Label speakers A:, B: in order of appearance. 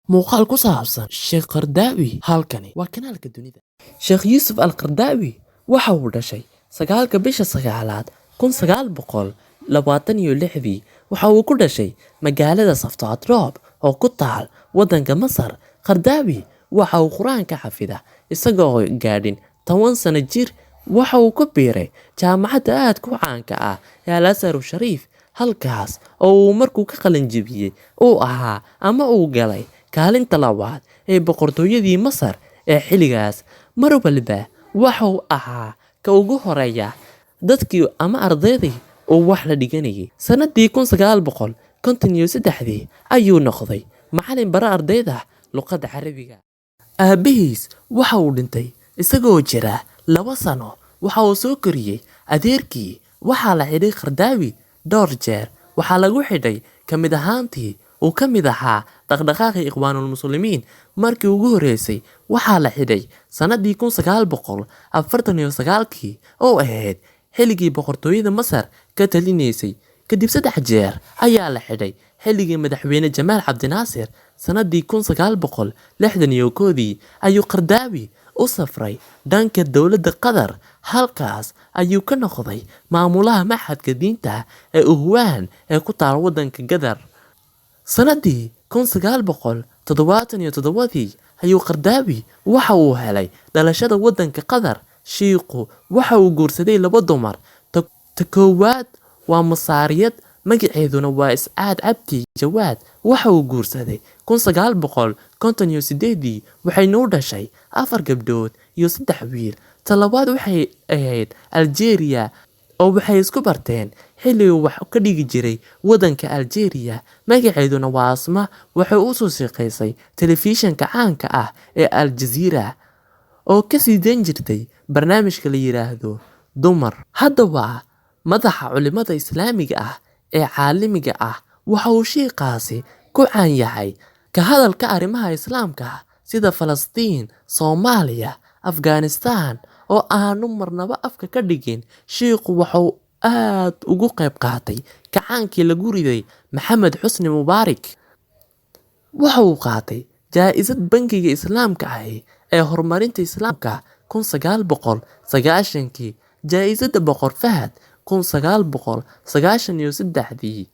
A: Muuqaal ku saabsan Sheekh Qardaawi. Halkani waa kanaalka dunida. Sheekh Yuusuf Al-Qardaawi waxa uu dhashay 9-ka bisha sagaalaad 1926-dii. Waxa uu ku dhashay magaalada Saftatroob oo ku taal waddanka Masar. Qardaawi waxa uu Qur-aanka xafida isagoo gaadhin 10 sano jir. Waxa uu ku biiray jaamacadda aadka u caanka ah ee Al Azhar Shariif, halkaas oo uu markuu ka qalin jebiyey uu ahaa ama uu galay kaalinta labaad ee boqortooyadii Masar ee xilligaas. Mar walba waxa uu ahaa ka ugu horeeya dadkii ama ardaydii uu wax la dhiganayay. Sanadii 1953-dii ayuu noqday macalin bara ardayda luqadda Carabiga. Aabihiis waxa uu dhintay isagoo jira 2 sano. Waxa uu soo koriyey adeerkii. Waxaa la xidhay Qardaawi dhowr jeer. Waxaa lagu xidhay ka mid ahaantii uu ka mid ahaa dhaqdhaqaaqii Ikhwaanul Muslimiin. Markii ugu horreysay waxaa la xidhay sanadii 1949-kii oo ahayd xilligii boqortooyada Masar ka talinaysay. Kadib 3 jeer ayaa la xidhay xilligii madaxweyne Jamaal Cabdinaasir. Sanadii 1961-dii ayuu Qardaawi u safray dhanka dowladda Qatar. Halkaas ayuu ka noqday maamulaha machadka diinta ee Uhwaan ee ku taal waddanka Qatar. Sanadii 1977-dii ayuu Qardaawi waxa uu helay dhalashada waddanka Qatar. Shiikhu waxa uu guursaday 2 dumar. Ta koowaad waa Masaariyad, magaceeduna waa Iscaad Cabdi Jawaad. Waxa uu guursaday 1958-dii, waxayna u dhashay 4 gabdhood iyo 3 wiil. Ta labaad waxay ahayd Aljeeriya oo waxay isku barteen xilli uu wax ka dhigi jiray waddanka Aljeeriya. Magaceeduna waa Asma. Waxay u soo shaqeysay telefishinka caanka ah ee Al Jazeera oo ka sii dayn jirtay barnaamijka la yiraahdo Dumar. Hadda waa madaxa culimada Islaamiga ah ee caalamiga ah. Waxa uu shiikhaasi ku caan yahay ka hadalka arrimaha Islaamka sida Falastiin, Soomaaliya, Afghanistan oo aanu marnaba afka ka dhigin. Shiikhu waxa uu aad uga qayb qaatay kacaankii lagu riday Maxamed Xusni Mubaarak. Waxa uu qaatay jaa'isad Bangiga Islaamka ahi ee horumarinta Islaamka 1990-kii, jaa'isadda Boqor Fahad 1993-dii.